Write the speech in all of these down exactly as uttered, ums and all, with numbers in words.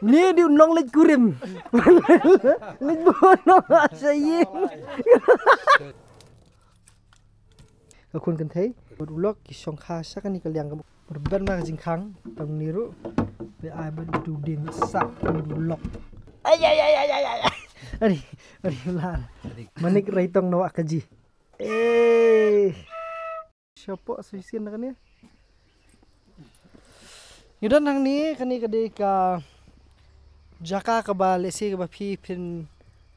Ni di u nongleit kurim. Leit bun nong sha ïing. Ka khun kynthei bad u lok ki shong kha sha kane ka liang ka mut. Bad ban ma ka jingkhang tang ni ruh. Be ai bad u dieng sa ni u lok. Ai ai ai ai ai ai. Ari, ari la. Manik rai tong na wa ka ji. Eh. Shapoh shisien na kane. Ngi don hangne, kane ka dei ka jaka kaba lehse kaba phi phin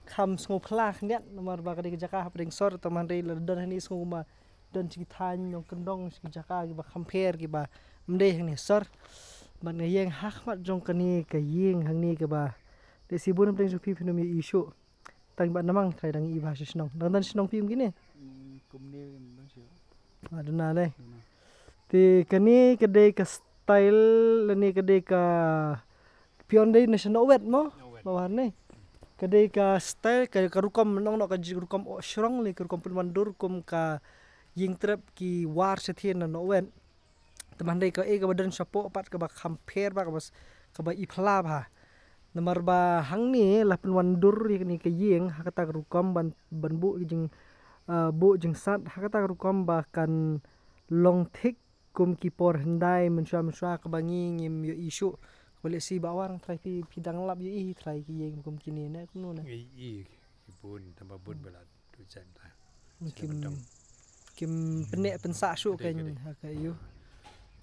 kham sngewphylla khyndiat namar ba ka dei ka jaka hapdeng sor, tang hynrei la don hangne sngew kumba don shi ki thaiñ nongkyndong, shi ki jaka kiba kham pher kiba ym dei hangne sor. Bad nga ïeng ha khmat jong kane ka ïing hangne kaba lehse bun hapdeng jong phi phin ym ïohi shuh. Tang ba namang trai dang i ba sha shnong. Dang dan shnong phi um kine. Hmm, kumne dang sha. Aduna dei. Aduna. Te kane ka dei ka style lane ka dei ka pion dei na sha Nohwet mo. Nohwet. Ba war ne. Ka dei ka style ka, ka rukom nong no ka ji rukom o shrong le ka rukom pynwandur kum ka ïing trep ki war sha thien na Nohwet. Te man dei ka e kaba don shapoh pat kaba kham pher ba kaba s-, kaba i phla ba. Namar ba hangne la pynwandur ïa kane ka ïing ha kata ka rukom ban, ban buh ki jing, ah, buh jingsat ha kata ka rukom ba kan long thik kum ki por hyndai mynshuwa mynshuwa kaba ngi ngim ïohi shuh. Kaba lehse ba war trai phi, phi dang lap ïohi trai ki ïing kum kine ne kumno ne. Ïohi ki bun tang ba bun ba la tu jan ta. Kim, kim pynneh pynsah shuh kan ha ka ïu.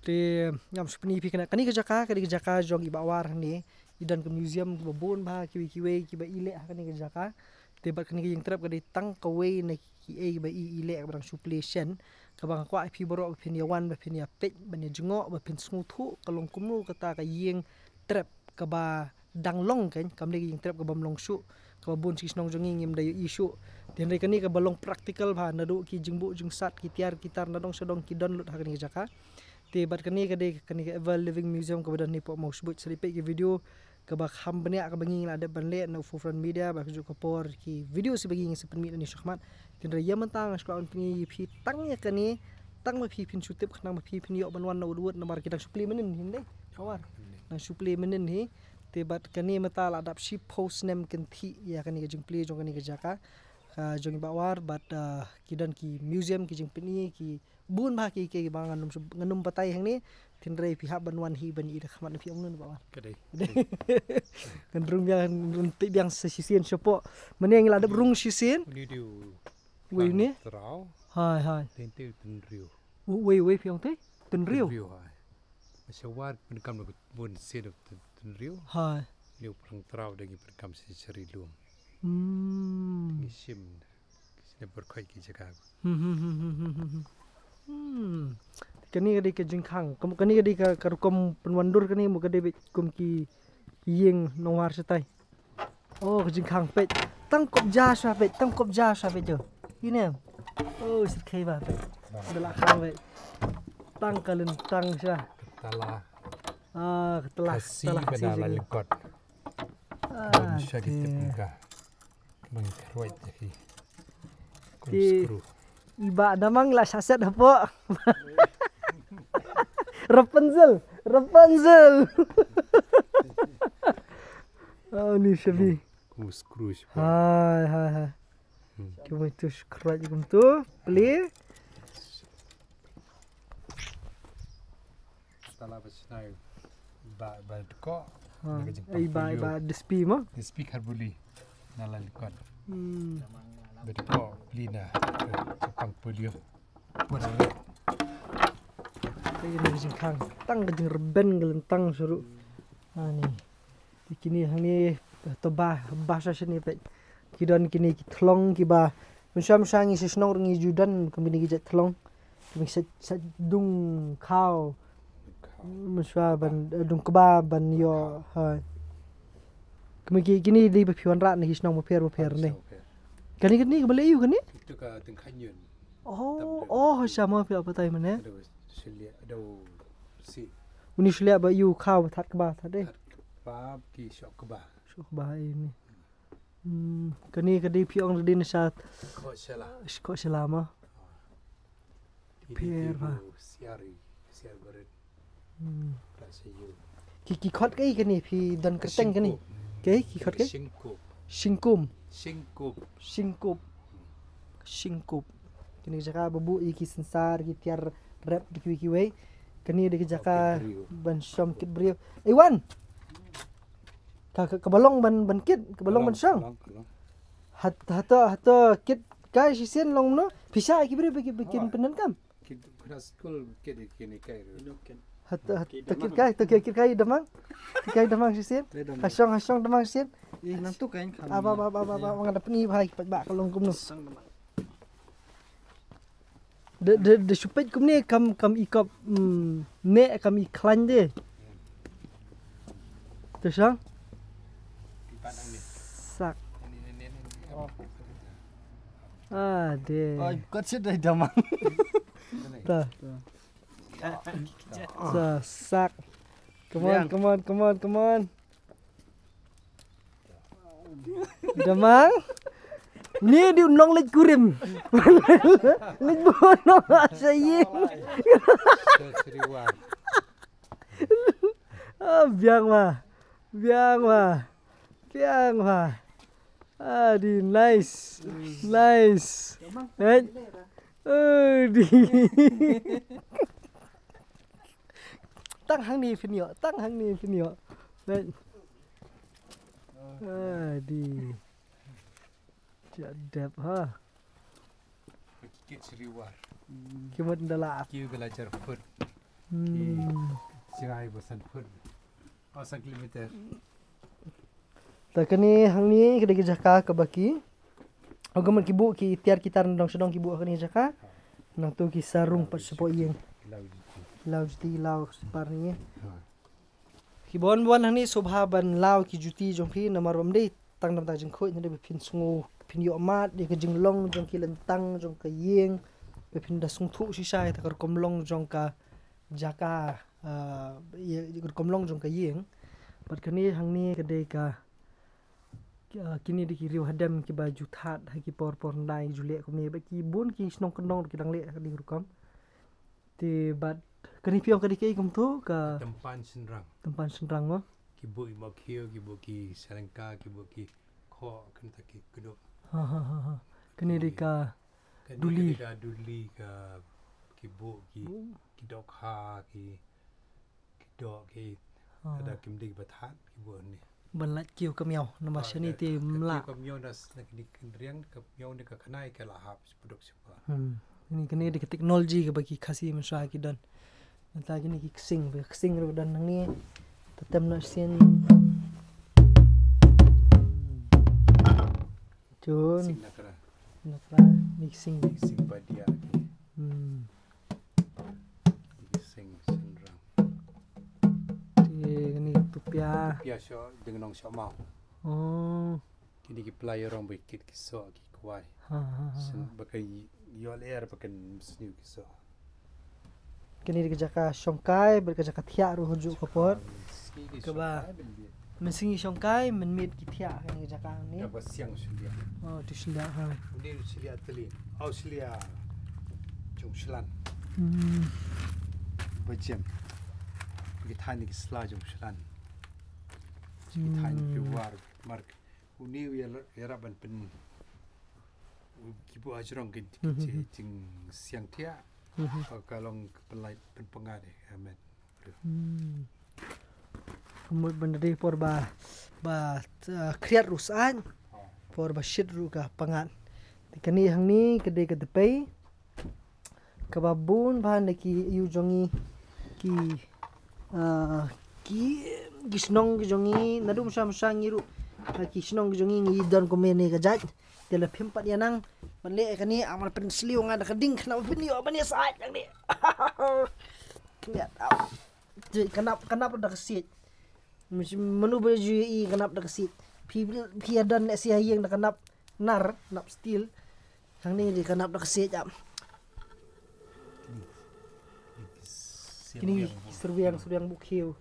Te ngam shu pyni phi kane, kane ka jaka, kane ka jaka jong i Bah War hangne. I don ka museum kiba bun bha kiwei kiwei kiba i leh ha kane ka jaka. Te bad kane ka ïing trep ka dei tang kawei na kiei kiba i, i leh kaba dang shu plie shen. Kaba nga kwah ïa phi baroh ba phin ïa wan ba phin ïa peit ban ïa jngoh ba phin sngewthuh ka long kumno kata ka ïing trep kaba dang long kan, kam dei ka ïing trep kaba ym long shuh, kaba bun shi shnong jong ngi ngim da ïohi shuh. Te hynrei kane kaba long practical bha, naduh ki jingbuh jingsat, ki tiar ki tar na dong sha dong ki don lut ha kane ka jaka. Te bad kane ka dei kane ka Ever Living Museum kaba don hangne poh Mawshbuit. Sa dei peit ki video kaba kham bniah kaba ngi la dep ban leh na u Forefront Media ba ka juh ka por ki video shi ba ngi ngi sa pynmih na ni shakhmat. Te hynrei ïa mynta nga shu kwah ban pyni ïa phi tang ïa kane tang ba phi phin shu tip khnang ba phi phin ïoh ban wan na wut wut namar ki dang shu plie mynnin hi dei. Khawar. Dang shu plie mynnin hi. Te bad kane mynta la dap shiphew snem kynthih ïa kane ka jingplie jong kane ka jaka. Ka jong i Bah War bad, ah, ki don ki museum ki jingpyni ki bun bha ki, ki, ki ba ngan ym, ngan ym batai hangne. Te hynrei phi hap ban wan hi ban i da khmat na phi ong nun Bah War. Ka dei. Kan rung biang, rung tip biang sa shisien shapoh. Mane ngi la dep rung shisien. Uni diu. Wei ne? Traw. Hai, hai. Teng teng tynriew. Wei, wei phi ong te? Tynriew. Tynriew hai. Sha War pyndonkam da bun sien tynriew. Hai. Niu plang traw da ngi pyndonkam sha ri lum. Hmm. Ngi shim. Sha ne pyrkhat ki jaka. Hmm, hmm, hmm, hmm, hmm, hmm. Hmm. Kane ka dei ka jingkhang. Kum kane ka dei ka, ka rukom pynwandur kane mo ka dei beit kum ki ïing nongwar shatai. Oh, ka jingkhang peit. Tang kop ja sha peit, tang kop ja sha peit jo. Ine. Oh, sit khei ba peit. Da la khang peit. Tang ka lin tang sha. Tala. Ah, ka tala. Kasi tala bana la lingkot. Ah, sha ki tip ka. Bang kruai te ki. Ki. Skru. Iba damang la saset hapoh. Rapunzel, Rapunzel. Oh, ni shabi. Kum skru shi. Hai, hai, hai. Hmm. Kum tu skru kum tu. Pli. Tala ba shnai ba, ba dko. Ha, ai ba, ai ba dispi mo? Dispi kharbuli. Na la likot. Hmm. Ba dko plina. Chapang polio. Pura. Ai ni jingkhang. Tang ka jingrben ka lentang suru. Ha ni. Kini hangne to ba, ba sha shane peit. Ki don kini ki thlong kiba. Mynshuwa mynshuwa ngi sha shnong ruh ngi ju don kini ki jait thlong. Kini sa, sa dung khaw. Mynshuwa ban, eh, dung kba ban ïoh, hai. Kini ki, kini dei ba phi wanrah na ki shnong bapher bapher ne. Kani kani kaba leh ïu kani? Itu ka tengkhanyun. Oh, oh, sha ma phi ap batai mane. Ada shiliah, ada si. Uni shiliah ba ïu khaw ba that kba, that dei. That kba ki shok kba. Shok kba ini. Hmm, kani ka dei phi ong dei na sha. Ko shala. Ko shala ma. Pher ba. Siari, siar barit. Hmm. Ka sha ïu. Ki, ki khot kaei kane, phi don kyrteng kane? Shingkup. Kaei ki khot kaei? Shingkup. Shingkum. Shingkup. Shingkup. Shingkup. Kane ka jaka ba buh ïa ki synsar, ki tiar rep da kiwei kiwei. Kane dei ka jaka ban shong kit briew. Iwan. Ka, ka, kaba long ban, ban kit, kaba long ban shong. Ka long, ka long. Hat, hato, hato kit kai shisien long no. Pisa ki briew ba ki, ba kin pyndonkam. Kit kena skul kit kini kai. Hato, hato kit kai, hato kit kai damang. Kit kai damang shisien. Ka shong, ka shong damang shisien. Ih, nang tu kai kham. Aba, aba, aba, aba, aba, nga da pynï bha ki paidbah ka long kumno. Da, da, da shu peit kumne kam, kam i kop, mm, ne kam i khlaiñ de. Te shong. Sak. Ah, de. Oi, kot sit dai damang. Ta. Sa, sak. Come on, come on, come on, come on. Damang. Ni di u nongleit kurim. Leit bun noh sha ïing. Ah, biang ma. Biang ma. Biang ma. Ah, di nice. Nice. Eh? Oh, di. Tang hangne phin ïoh, tang hangne phin ïoh. Right. Ah, di. Jadep ha. Ki kit sriwar. Ki mut ndala. Ki u gala jar foot. Hmm. Ki jingai ba san foot. Oh, san kilometer. Ta kane hangne ka dei ka jaka kaba ki. Ong ka mut ki buh ki tiar ki tar na dong sha dong ki buh ha kane ka jaka. Nangtu ki sa rung pat shapoh ïing. Law juti. Law juti, law sipar ne. Ha. Ki bon bon hangne sngewbha ban law ki juti jong phi namar bym dei tang dang tang jingkhuid, hynrei ba phin sngew phin ïoh mad ïa ka jinglong jong ki lyntang jong ka ïing. Ba phin da sngewthuh shisha ïa ka rukom long jong ka jaka, ah, ïa ka rukom long jong ka ïing. Bad kane hangne ka dei ka, ah, kine dei ki riew hadem kiba ju thad ha ki por por hyndai ju leh kumne, bad ki bun ki shnong kyndong ki dang leh ha kane ka rukom. Te bad kane phi ong ka dei kaei kumto ka tympan shynrang. Tympan shynrang mo? Ki buh i mokhiew, ki buh ki salengka, ki buh ki khoh, kane ta ki kdup. Ha, ha, ha, ha. Kane dei ka duli. Kane dei ka duli ka ki buh ki, ki dohkha ki, ki doh ki. Ha. Lada kim dei ba thad ki buh ne. Ban lait kiew ka miaw namar shane te mlak. Kiew ka miaw na kine ki riang ka miaw ne ka khnai ka la hap shu pduk shu. Hmm. Kane, kane dei ka technology kaba ki Khasi mynshwa ki don. Nangta kine ki ksing, ba ksing ruh don nangne. Te tem noh sien. Jun. Ksing nakra. Nakra, ni ksing. Ksing ba dia ki. Hmm. Ksing shynrang. Te kane tupia. Tupia sho ding nong sho mau. Oh. Kine ki pla ïarong ba kit ki soh ki kwai. Ha, ha, ha. Shen ba ka ïoh lyer ba kan sniew ki soh. Kine dei ka jaka shongkai, bad ka jaka thiah ruh ha juh ka por. Kaba mynsngi shongkai, mynmiet ki thiah kane ka jaka ne. Kaba siang shiliah. Oh, tu shiliah ha. Une u shiliah tylli. Au shiliah jong shlan. Hmm. Ba jem. Ki thaiñ ki sla jong shlan. Ki thaiñ ki war mark. Une u ïa, ïarap ban pyn, u ki buh hajrong ki, ki jingsiang thiah. Ka, ka long ka pynlait pynpanga de. Amen. Hmm. Ka mut ban da dei por ba, ba, uh, khriat ruh sah. Por ba shit ruh ka pangat. Te kane hangne ka dei ka dpei. Kaba bun bha na ki ïew jong ngi ki, ah, ki, ki shnong ki jong ngi, naduh mynshwa mynshwa ngi ruh, ah, ki shnong ki jong ngi ngi don kumne ka jait. Te la phim pat ïa nang ban leh kane, ah, man pynsliew nga da ka ding khnang ban ïoh ban ïa sait nang ne. Kane, ah, ka nap, ka nap da ka siej. Mano ba ju ïohi ka nap da ka siej. Phi, phi ïa don lehse ha ïing da ka nap nar, nap steel. Hangne dei ka nap da ka siej ap. Kine ki syrwiang, syrwiang buh khiew.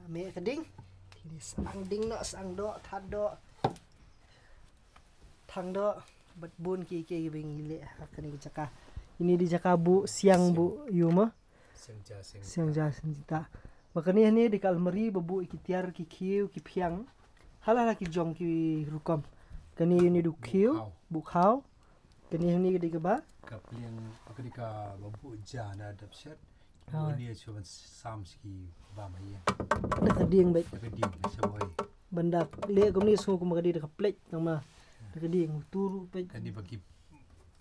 Meh ka ding. Sang ding noh, sang doh, thad doh, thang doh. Bad bun ki ki ba ngi leh ha kane ka jaka. Ini dei jaka buh siang, buh ïu mo. Siang ja, siang ja, siang jita. Ba kane hangne dei ka almari ba buh ki tiar, ki khiew, ki phiang. Hala hala ki jong ki rukom. Kane ini dei u khiew, buh khaw. Kane hangne ka dei kaba, ka pliang, ka dei kaba buh ja na dap shet. Buh ne shu ban sam sha ki bam ha ïing. Da ka dieng bad, da ka dieng, da sha boi. Ban da leh kumne shu kumba ka dei da ka plate tang ma. Da ka dieng tur peit. Kane ba ki,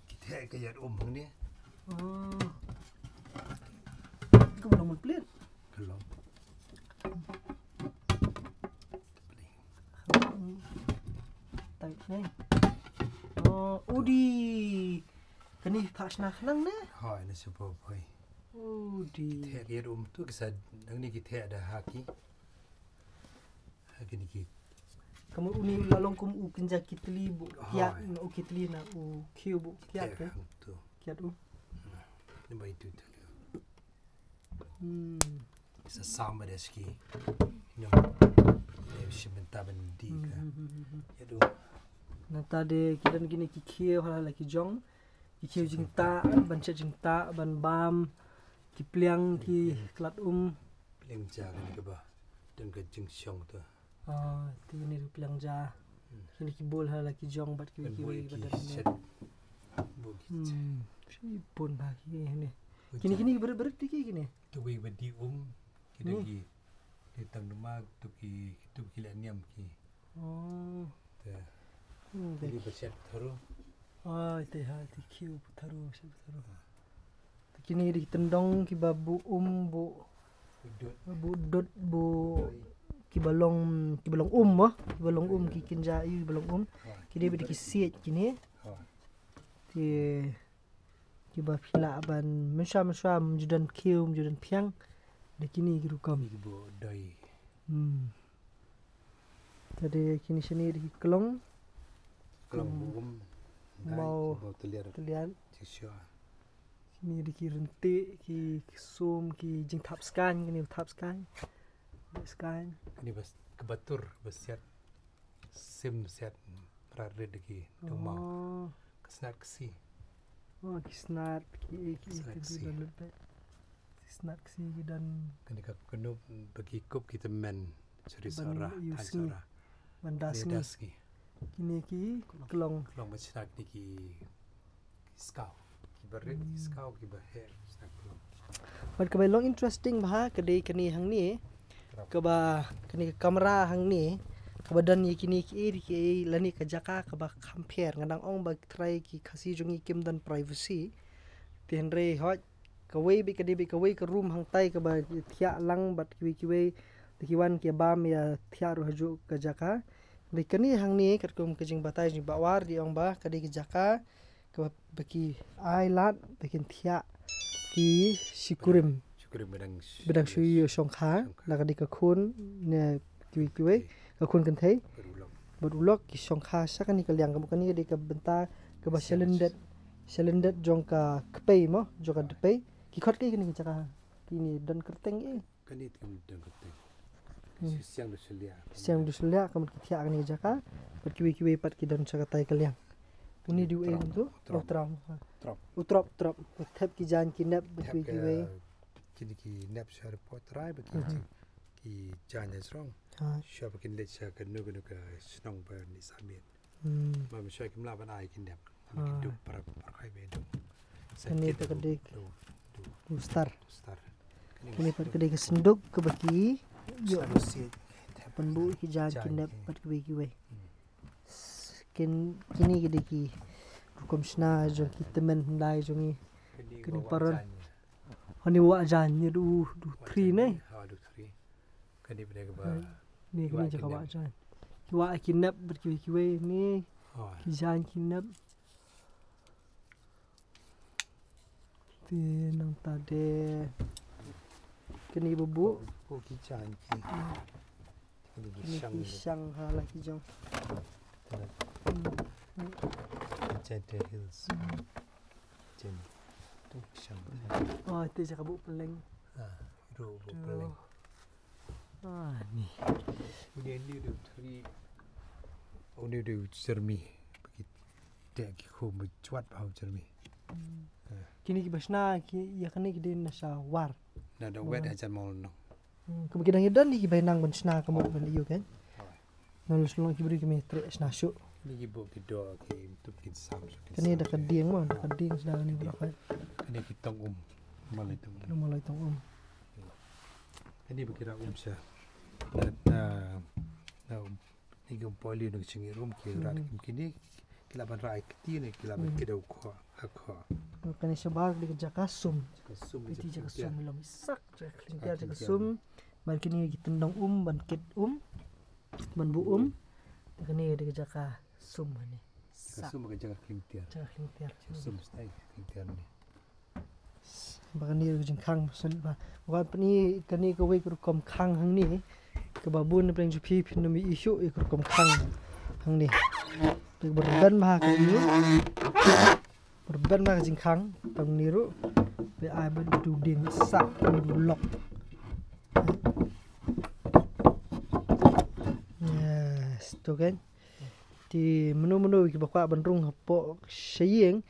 ki theh ka ïat um hangne. Oh. Ka long man plate. Ka long. Tight ne. Oh, udi. Kane phah shna khnang ne? Hoi, ne shu poi. Udi. Ki theh ki rum tu ki sa, nang ni ki theh da ha ki. Ha ki ni ki. Ka mut uni la long kum u kynja kitli buh kiad, hoi, na u kitli na u khiew buh kiad. Ki theh ke? Hang tu. Kiad u. Ni bai tu tu. Hmm. Sa sam ba da ski. No. Dei shi bynta ban dih ka. Hmm, hmm, hmm, hmm, hmm. Ïa du. Nangta de ki don kine ki khiew hala hala ki jong. Ki khiew jingtah, ban shet jingtah, ban bam. Ki pliang, ki klat um. Pliang ja kane kaba don ka jingshong tu. Ah, te kine ruh pliang ja. Hmm. Kine ki bol hala ki jong bad kiwei kiwei ba don kine. Bol ki shet. Hmm. Shibun ha kine. Kine, kine ki barit barit ki kine. Tu wei ba dih um, ki dang ki, ki tang duma, tu ki, tu ki leh niam ki. Oh. Te. Hmm, ki dei ba shet tharu. Ah, te ha, te khiew tharu, shet tharu. Te kine dei ki tyndong kiba buh um, buh, buh dud, buh kiba long, kiba long um mo, kiba long um ki kynja ïa kiba long um. Ki dei ba dei ki siej kine. Te kiba phi lah ban mynshuwa mynshuwa ym ju don khiew ym ju don phiang. Da kine ki rukom. Kine ki buh doi. Hmm. Te dei kine shane dei ki klong. Klong buh um. Maw tylliat. Tylliat. Jingshuwa. Kine dei ki ryntih, ki ksum, ki jingthap skaiñ, kine thap skaiñ. Skaiñ. Kine ba s-, kaba tur, ba siat. Sim siat, mrad rit da ki dong maw. Oh. Ka snat ksi. Oh, ki snat, ki, ki, ki snat ksi. Ki snat ksi ki don. Kane ka kyndup ba ki kup ki tymmen. Suri sora, thaiñ sora. Ban da sngi. Kine ki klong. Klong ba snat kine ki, ki skaw. Ki barit, ki skaw, ki baheh, ki snat klong. Bad kaba long interesting bha ka dei kane hangne. Kaba kane ka kamra hangne. Kaba don ïa kine kiei kiei lane ka jaka kaba kham pher, nga dang ong ba trai ki Khasi jong ngi kim don privacy. Te hynrei hoi kawei bad ka dei bad kawei ka room hangtai kaba thiah lang bad kiwei kiwei. Te ki wan ki bam ïa thiah ruh hajuh ka jaka. Dei kane hangne katkum ka jingbatai jong i Bah War dei ong ba ka dei ka jaka kaba ba ki ai lad ba kin thiah ki shikurim. Shikurim ba dang sh-, ba dang shu ïoh shongkha, shongkha. La ka dei ka khun ne kiwei kiwei, ka khun kynthei. Bad u lok. Bad u lok ki shongkha sha kane ka liang, ka mut kane ka dei ka bynta kaba shalyndet. Shalyndet jong ka kpei mo, jong ka dpei. Ki khot kaei kane ka jaka? Kine don kyrteng eh. Kane te kam don kyrteng. Hmm. Shi siang du shiliah. Siang du shiliah, ka mut ki thiah kane ka jaka. Bad kiwei kiwei pat ki don sha katai ka liang. Une dei u ei kumtu? U trom. U trom, u trom. Bad thep ki jaiñ ki nep bad kiwei kiwei. Kine ki nep sha report trai bad ki, ki jaiñ ha jrong. Shuwa ba kin leit sha kano kano ka shnong ba ngi sah miet. Hmm. Ba mynshuwa kim lah ban ai ki nep. Ki duk para, para kai ba duk. Kane pat ka dei u star. Star. Kane pat ka dei ka synduk kaba ki ïoh ban buh ki jaiñ ki nep bad kiwei kiwei. Hmm. Kin, kine ki dei ki rukom shna jong ki tymmen hyndai jong ngi. Kane paron. Hani wah jaiñ ne du, du thri ne. Ha, du thri. Kane ba dei kaba. Ni kine jaka wah jaiñ. Ki wah ki nep bad kiwei kiwei ni. Ki jaiñ ki nep. Te nangta de. Kine ba buh. Buh ki jaiñ ki. Kine ki shang ha la ki jong. Jaintia Hills. Jen. Tu shang. Oh, te jaka buh pylleng. Ah, ru buh pylleng. Ah, ni. Uni, uni u dei u thri. Uni u dei u jermi. Ba ki teh ki khum ba jwat ha u jermi. Hmm. Eh. Kine kiba shna ki, ïa kane ki dei na sha War. Na da wet hajan Mawlynnong. Hmm, kaba ki dang ïa don ki ba nang ban shna ka mut ban ïoh kan. Hooid. Na lus long ki briew ki me treh shna shuh. Ni ki buh ki doh ki tup kin sam shuh kin. Kane sam da ka shuh. Dieng mo, da ka dieng sda kane ba hooid. Kane ki tong um. Malai tong um. Kane malai tong um. Kane ba ki ra um sha. Na, na, na um. Ni ki um poi lynti na ka jingïarum ki rat kim kine. Ki lah ban rai kti ne ki lah ban kdew khoh ha khoh. Kane shabar dei ka jaka sum. Jaka sum. Iti jaka sum long sak jaka khlieng tiar jaka sum. Bad kine ki tyndong um ban kit um. Ban buh um. Kane dei ka jaka sum hangne. Jaka sum ka jaka khlieng tiar. Jaka khlieng tiar. Jaka sum stai khlieng tiar ne. Ba kane ka jingkhang ba solid ba. Wan pyni kane kawei ka rukom khang hangne. Kaba bun na pdeng jong phi phin ym ïohi shuh ïa ka rukom khang hangne. Te ba rben bha ka ïoh. Ba rben bha ka jingkhang tang ne ruh. Ba ai ban tu ding sak ne du lok. Yes, to kan. Te mano mano kiba kwah ban rung hapoh sha ïing,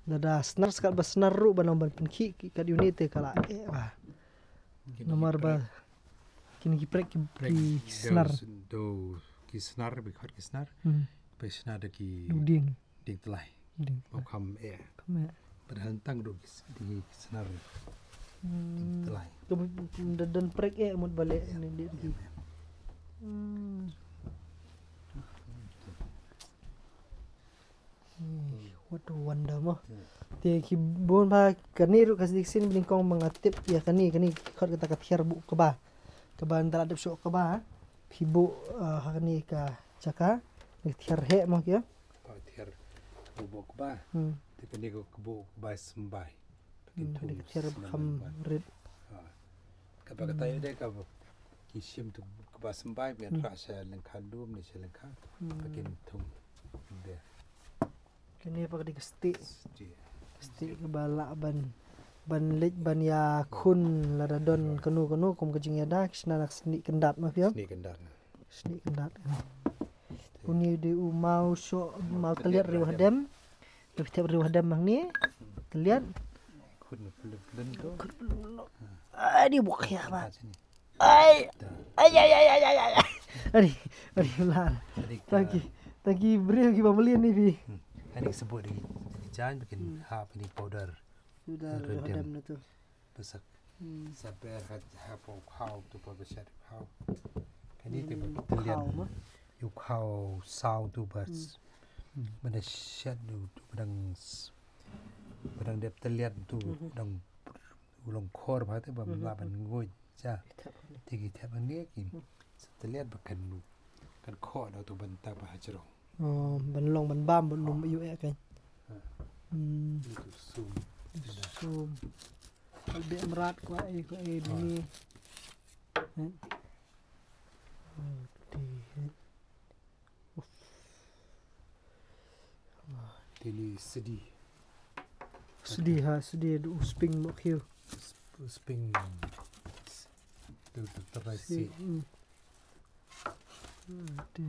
lada snar skat ba snar ruh ba nang ban pynkhih kat ïa une te ka la eh ba. Namar ba kine ki prek ki, prek ki snar. Do ki snar, ba khot ki snar. Hmm. Ba snar da ki dieng. Dieng tyllai. Dieng tyllai. Ba kham eh. Kham eh. Padahal tang ruh ki s-, di snar. Hmm. Dieng tyllai. Ka ba, da don prek eh mut ba leh ne di. Hmm. Eh, what a wonder mo. Te ki bun ba kane ruh ka sdang shisien ba nyngkong ba nga tip ïa kane, kane khot kata ka thiar buh kba. Kba nta la dep shoh kba. Phi buh, eh, ha kane ka jaka. Ka thiar heh mo ki. Ka thiar buh kba. Hmm. Te kane ka buh kba symbai. Hmm, kane ka thiar ba kham rit. Kaba kata ïa dei kaba ki shim tu kaba symbai ba kin rah sha lyngkha lum ne sha lyngkha. Ba kin thung de. Kane ba ka dei ka stieh. Stieh. Stieh kaba lah ban, ban leit ban ïakhun lada don kano kano kum ka jingïada ki shna na ka snieh kyndat ma phi ong? Snieh kyndat. Snieh kyndat. Une dei u maw shoh, maw tylliat riewhahdem. Te phi thep riewhahdem hangne. Tylliat. Khun pylun pylun tu. Khun pylun pylun. Ai, dei bok ya ba. Ai. Ai, ai, ai, ai, ai, ai. Ari, ari, lar. Ari ka. Tang ki, tang ki briew kiba mlien ne phi. Hmm. Ani ka sabut dei ki jaiñ ba kin hap ïa kine ki powder. Powder riewhahdem na tu. Ba sak. Hmm. Sa ber ha, ha pdeng u khaw tu, ba shet u khaw. Kane te ba tylliat. Khaw ma? Ïa u khaw saw tu ba. Hmm. Ba da shet tu, tu ba dang s-, ba dang dep tylliat tu, ba dang u long khor ba te ba mla ban nguid. Ja. Te ki thep hangne ki sa tylliat ba kan, kan khoh da uto u bynta ba hajrong. Oh, ban long ban bam ban lum ïoh eh kan. Hmm. Uto u sum. Sum. Kal beh mrad kwah eh, kwah eh dini. Eh. Oh, dih. Te ni sdi. Sdi ha, sdi u spring mo khiew. U spring. Tu tu terai si. Hmm. Te.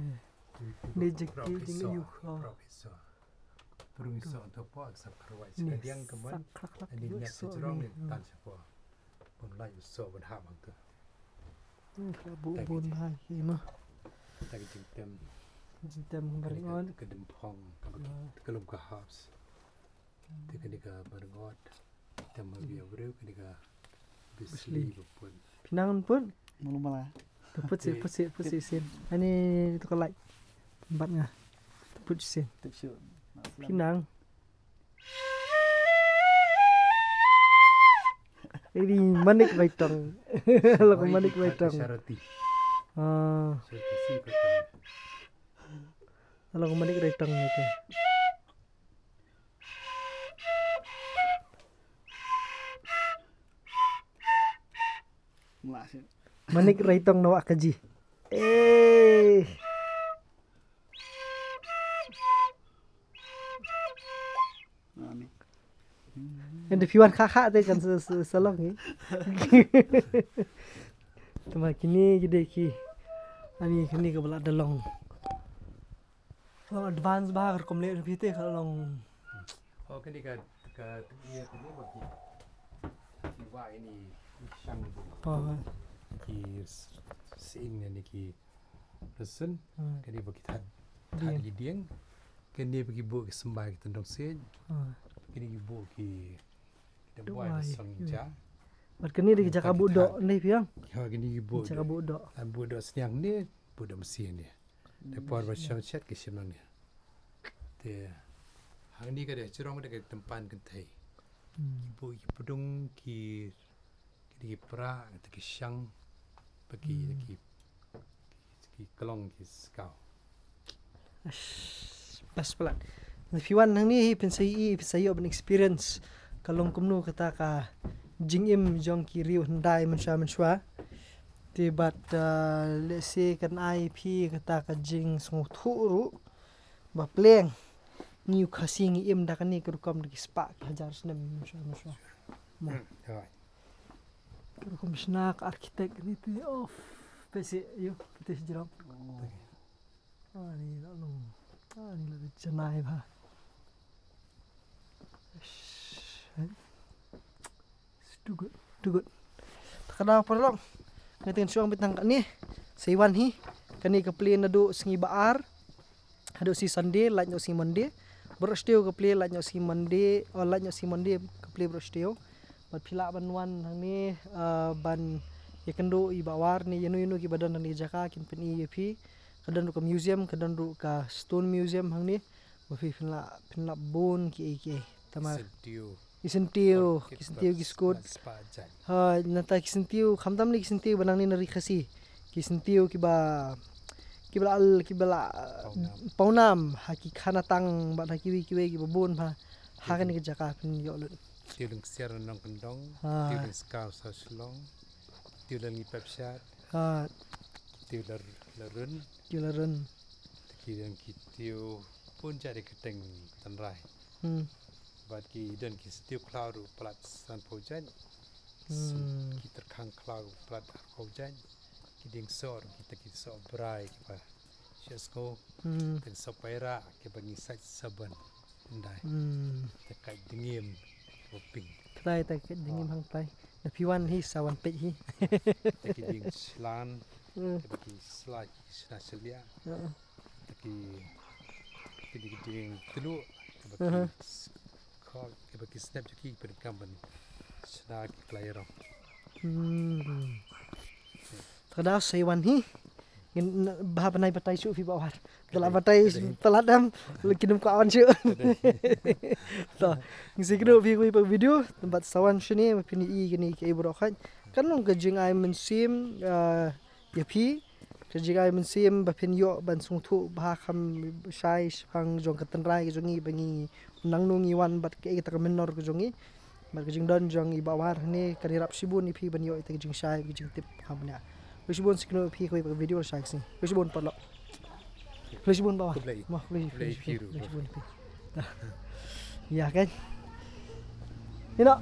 Ni jek ki jing yu ha. Prung so to po sa kharwai sa diang ka mon. Ani ngat sa jrong ni tan sa po. Bym lai u soh ban hap hangta. Hmm, ka buh bun bha ki ma. Ta ka jingtem. Jingtem ka baringot. Ka dempong, ka lum ka herbs. Te kane ka baringot. Tem ha biang briew kane ka bisli ba pun. Phi nang pun? Malu mala. Te put sien, put sien, put sien. Ani tu ka lai. Bat nga. Te put sien. Phi nang. Ini Manik Baitong. Lo ko Manik Baitong. Ah. Lo ko Manik Baitong itu. Manik Baitong na wah kaji. Eh. Ynda phi wan kha kha te kan sa, sa, sa long hi. Te ma kine ki dei ki, ani kine ka ba la da long, long advance bha ka rukom leh ruh phi te ka long. Oh, kane ka, ka, ïa kane ba ki, ki wah ini, i shang bu. Oh. Ki s-, sing ne ki resen. Hmm. Kane ba ki thad, thad ki dieng. Kane ba ki buh ki symbai ki tyndong sien. Hmm. Kane ki buh ki, ki da buai da song ja. Bad kane da ki jaka buh doh ne phi ong. Ha, kane ki buh doh. Jaka buh doh. An buh doh sniang ne, buh doh mynsiem ne. Te por ba shong shet ki shim nangne. Te hangne ka dei jrong da ka tympan kynthei. Hmm. Ki buh ki pdung ki, ki dei ki pra, te ki shang, ba ki, hmm, ki, ki klong ki skaw. Ash, best palat. Na phi wan hangne hi phin sa ïoh, phin sa ïoh ban experience ka long kumno kata ka jingim jong ki riew hyndai mynshuwa mynshuwa. Te bad, ah, lehse kan ai phi kata ka jingsngewthuh ruh ba pleng ngi u Khasi ngi im da kane ka rukom da ki spah ki hajar snem mynshuwa mynshuwa. Mo. Hmm, right. Ka rukom shna ka architect ni te of pese yu pete jrong. Ani la long. Ani la janai bha. Too good, too good. Te ka daw paralok, nga teng shuwa beit tang kane. Sa ïa wan hi. Kane ka plie naduh sngi ba ar haduh sngi Sunday, lait noh sngi Monday. Baroh shi taïew ka plie lait noh sngi Monday, oh, lait noh sngi Monday ka plie baroh shi taïew. Bad phi lah ban wan hangne, ah, ban ïakynduh ïa i Bah War ne ïano ïano kiba don hangne jaka kin pyni ïa phi. Ka don ruh ka museum, ka don ruh ka stone museum hangne. Ba phi phin lah, phin lah bun kiei kiei. Tama. Ki syntiew. Ki syntiew, ki syntiew ki skud. Ha, nangta ki syntiew, khamtam ne ki syntiew ba nangne na Ri Khasi. Ki syntiew kiba, kiba la, kiba la pawnam ha ki khanatang bad ha kiwei kiwei kiba bun bha. Ha kane ka jaka phin ïoh lut. Tiew lyngsiar nongkyndong, ha, tiew lyngskaw saw shlong, tiew lyngi pep shad. Ha. Tiew lar, larun. Tiew larun. Te ki dang ki tiew bun jait ïa ka teng tynrai. Hmm. Bad ki don ki syntiew khlaw ruh palat sanphew jait. Hmm. Ki tyrkhang khlaw ruh palat arphew jait. Ki dieng soh ruh kita ki soh brai kiba shah sngew. Hmm. Dieng soh paira kiba ngi sait saban. Ndai. Hmm. Te kait dngiem ba pink. Khlai te kait dngiem hangtai. Na phi wan hi sa wan peit hi. Te ki dieng shlan. Hmm. Te ba ki slai ki shna shlia. Hmm. Te ki, ki dieng, dieng tlu. Te ba ki, mhm, s-, khol, te ba ki snep jaki pen kam ban shna ki klai rong. Hmm. Te ka daw sa ïa wan hi. Ngin bha ban ai batai shuh phi Bah War. Te la batai palat dam, la kin ym kwah wan shuh. To, ngin sa ïakynduh phi ha kawei pat ka video, bad sa wan shane ba phin ïohi kine kiei baroh khoit. Kan long ka jingai mynsiem, ah, ïa phi. Ka jingai mynsiem ba phin ïoh ban sngewthuh bha kham shai shaphang jong ka tynrai ka jong ngi ba ngi nangno ngi wan bad kaei kata ka mynnor ka jong ngi. Bad ka jingdon jong i Bah War hangne kan ïarap shibun ïa phi ban ïoh ïa ka jingshai ka jingtip ha bniah. Khublei shibun sa ïakynduh ïa phi kawei pat ka video sha ka sngi. Khublei shibun paralok. Khublei shibun Bah War. Khublei. Mo, khublei, khublei, khublei shibun ïa phi. Ïa kan. Ïa noh.